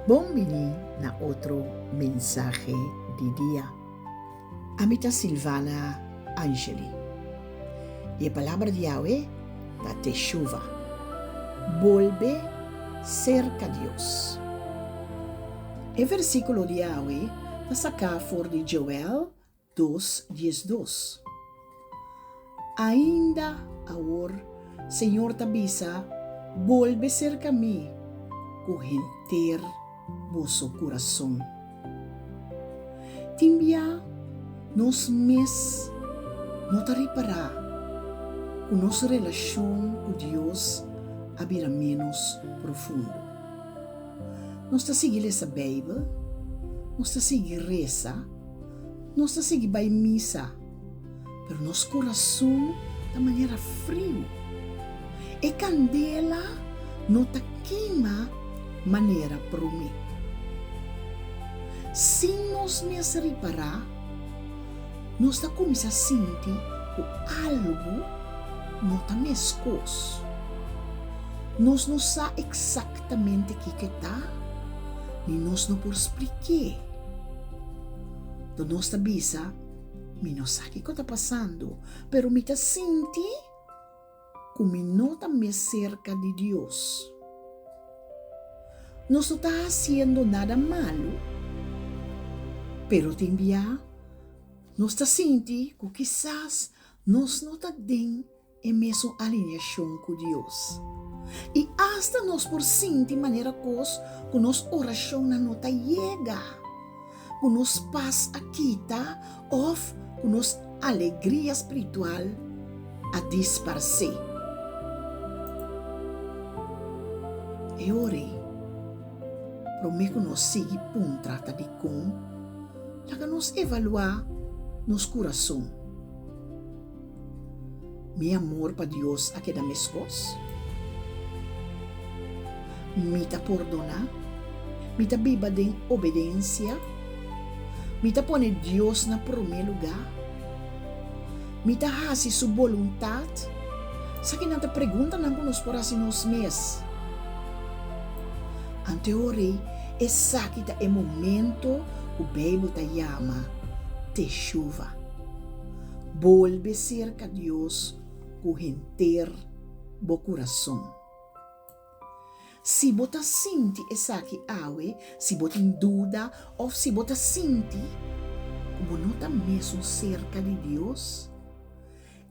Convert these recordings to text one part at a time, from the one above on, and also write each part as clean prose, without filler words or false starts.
Bon bini na otro mensahe di dia. Ami ta Silvana Angeli. I e palabra di awe ta teshuva. Bolbe serka Dios. E versíkulo di awe ta saká for di Joel 2, 12. Ainda awor Señor ta bisa, Bolbe serka mi ku henter boso kurason. Tin bia nos mes no ta ripará ku nos relashon ku Dios a bira ménos profundo. Nos ta sigui lesa Beibel, nos ta sigui resa, Nos ta sigui bai misa, pero nos kurason ta manera friu. E kandela no ta kima manera promé. Sin nos mes ripará, nos ta kuminsá sinti ku algu no ta meskos. Nos no sa eksaktamente kiko e ta, ni nos no por splik'é. Do nos ta bisa, Mi no sa kiko ta pasando, pero mi ta sinti ku mi no ta mes serka di Dios. Nos no ta hasiendo nada malu, pero tin bia nos ta sinti ku kisas nos no ta den e mesun alineashon ku Dios. I asta nos por sinti manera kos ku nos orashonnan no ta yega, ku nos pas a kita òf ku nos alegria spiritual a disparsé. E ora ei, promé ku nos sigui puntra ta dikon, laga nos evaluá nos kurason. Mi amor pa Dios a keda meskos? Mi ta pordoná? Mi ta biba den obedensia? Mi ta pone Dios na promé lugá? Mi ta hasi su boluntat? Esakinan ta preguntanan ku nos por hasi nos mes. Anto e ora ei, esaki ta e momento ku Beibel ta yama teshuva. Bolbe serka Dios ku henter bo kurason. Si bo ta sinti esaki awe, si bo tin duda òf si bo ta sinti ku bo no ta mesun serka di Dios,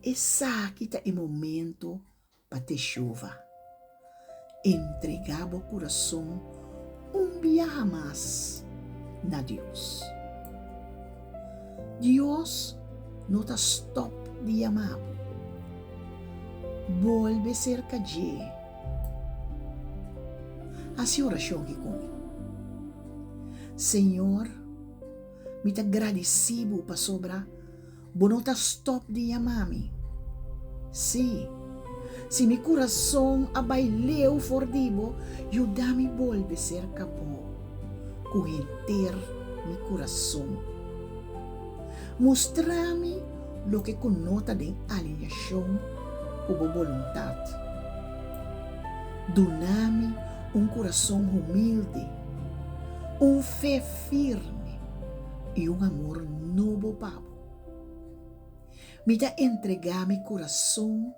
esaki ta e momento pa Teshuvah. Entregá bo kurason un biaha mas na Dios. Dios no ta stòp di yama bo. Bolbe serka dje. Hasi orashon aki ku mi. Señor, mi ta gradisí bo pasobra Bo no ta stòp di yama mi. Sí, si mi kurason a bai leu for di bo, yuda mi bolbe serka bo ku henter mi kurason. Mustra mi loke ku no ta den alineashon ku bo boluntat. Duna mi un kurason humilde, un fe firme i un amor nobo pa bo. Mi ta entregá mi kurason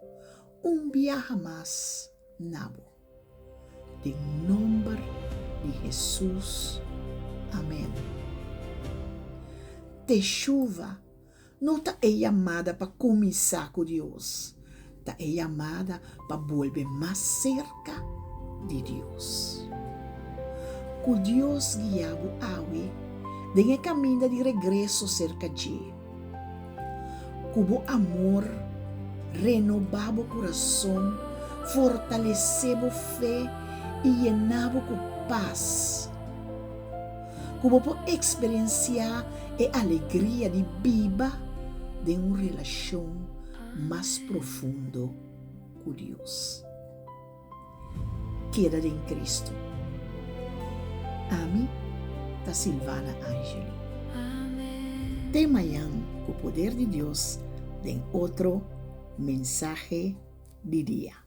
un biaha mas na bo. Den nomber di Hesus, amèn. Teshuva No ta e yamada pa kuminsá ku Dios, ta e yamada pa bolbe mas serka di Dios. Ku Dios guia bo awe den e kaminda di regreso serka dje. Ku bo amor renobá bo kurason, fortalesé bo fe i yená bo ku pas. Ku bo por eksperensiá e alegria di biba den un relashon mas profundo ku Dios. Keda den Kristu. Ami ta Silvana Angeli. Te mañan ku poder di Dios den otro Mensahe di Dia.